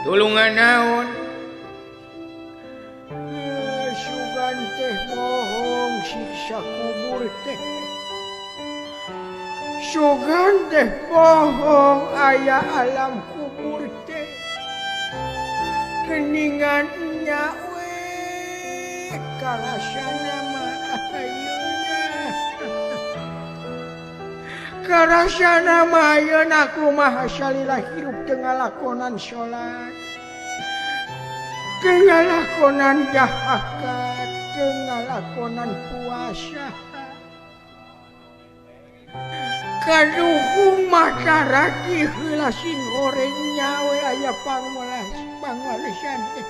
Tulungan naon? Sugan teh bohong siksa kubur teh. Sugan teh bohong aya alam kubur teh. Keningan nya we karasana mah ayeuna. Karasana mah ayeuna kumaha salila hirup teu ngalakonan salat. Teu ngalakonan zakat, teu ngalakonan puasa. Kaduhung masyarakat heula sing goreng nyawe aya pangwalesan teh.